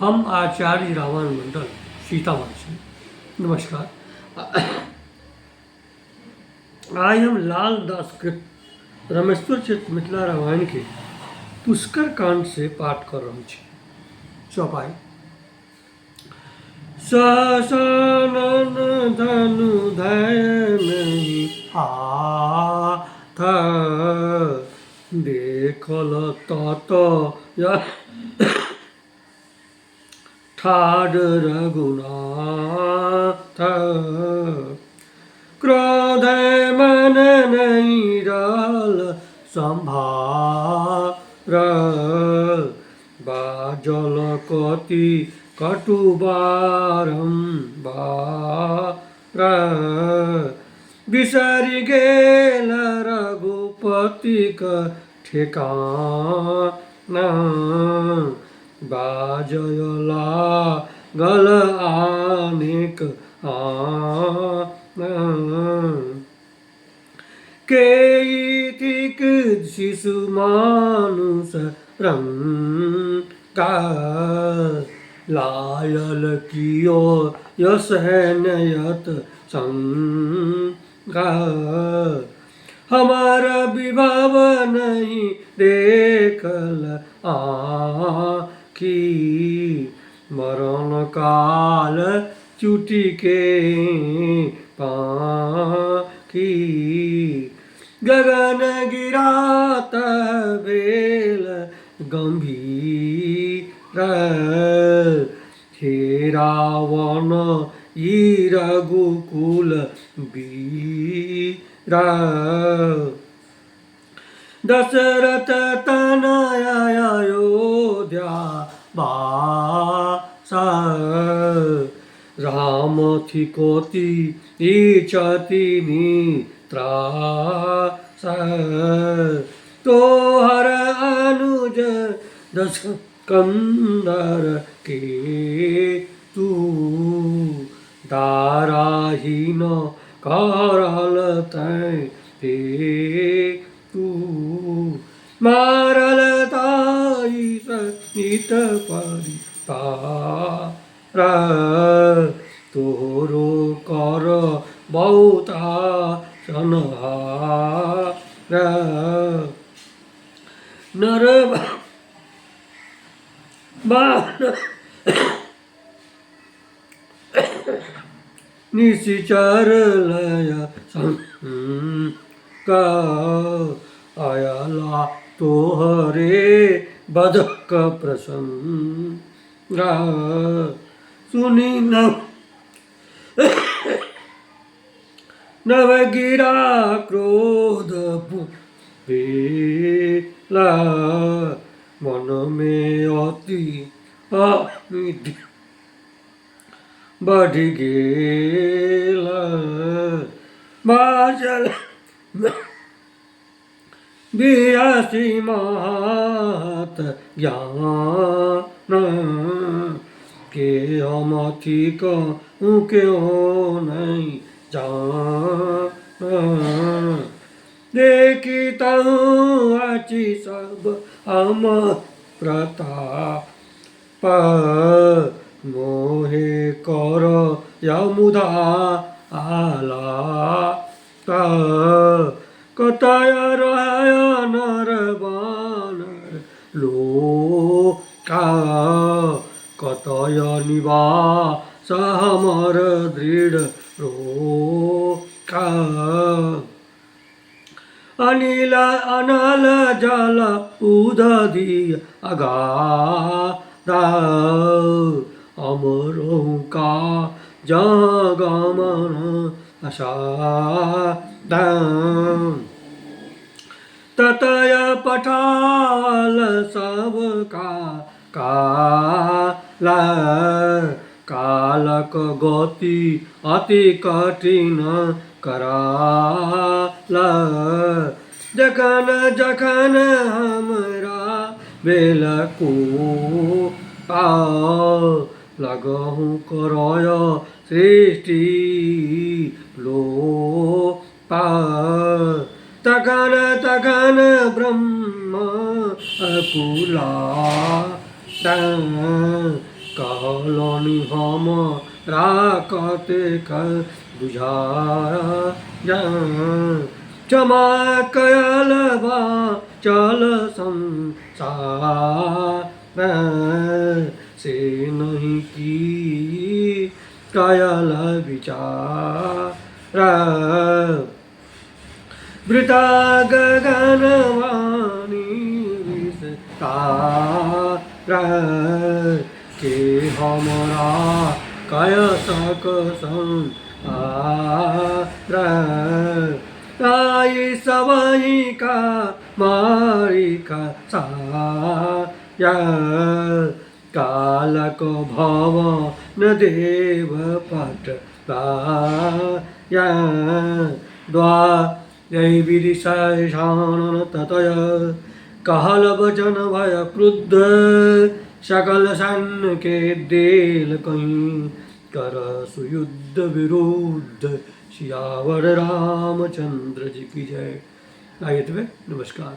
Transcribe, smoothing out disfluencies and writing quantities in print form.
हम आचार्य रावण मंडल सीतामढ़ी से। नमस्कार। आइ हम लाल दास कृत रमेश्वर चित मिथिला रामायण के पुष्कर कांड से पाठ कर रहल छी। चौपाई। ससानन धनु धय नहीं हाथ, देखल तत ठाढ़ रघुनाथ, क्रोध मन नहीं रहल संभार, बाजल कति कटु बारम्बार, बिसरि गेल रघुपतिक ठेकाना, बाजय लागल आनेक आना। के ई थिक शिशु मानुष रंगा, लायल कियो यश नयत संगा, हमार विभव नहीं देखल आखी, मरण काल चुटी के पाखी, गगन गिरात भेल गंभीर, हे रावण ई रघुकुल बीर, दशरथ तनय अयोध्या बास, राम थिकोति इच्छति त्रास, तोहर अनुज दश कंदर के तू, दाराहीन करल तैं हे तू, मारल ताई सहित परिवार, तोरो कर बहुता सनहार, नर बाण निशिचर लय का आयला तोहरे बधक प्रसंग, सुनी नव नव गिरा क्रोध भेला, मन में अति अमित बढ़ि गेल, बाजल बियासी महत ज्ञान, के हम थिक क्यों नहीं जान, देखी तहु अछि सब हम प्रताप, मोहे कर यमुदा आला, कतय रहय नर बानर लोका, कतय निवास हमर दृढ़ रोका, अनिल अनल जल उदधि अगाध, अमरहु का जगमन असाध, ततय पठाल सब का काला, कालक गति अति कठिन कराला, जखन जखन हमरा भेल कोपा, लगहु करय सृष्टि लोपा, तखन तखन ब्रह्म अकुला। कहलनि हम कतेक बुझाय क्षमा कयल चल संसार से नहीं की कयल विचार वृथा गगन वाणी विस्तार के हमरा कय सक आई सबही का मारी का कालक भवन देव पट द्वा विदिशानन ततय कहल वचन भय क्रुद्ध सकल सैन्य के देल कहीं कर सुयुद्ध विरुद्ध। सियावर रामचंद्र जी की जय। आइए, नमस्कार।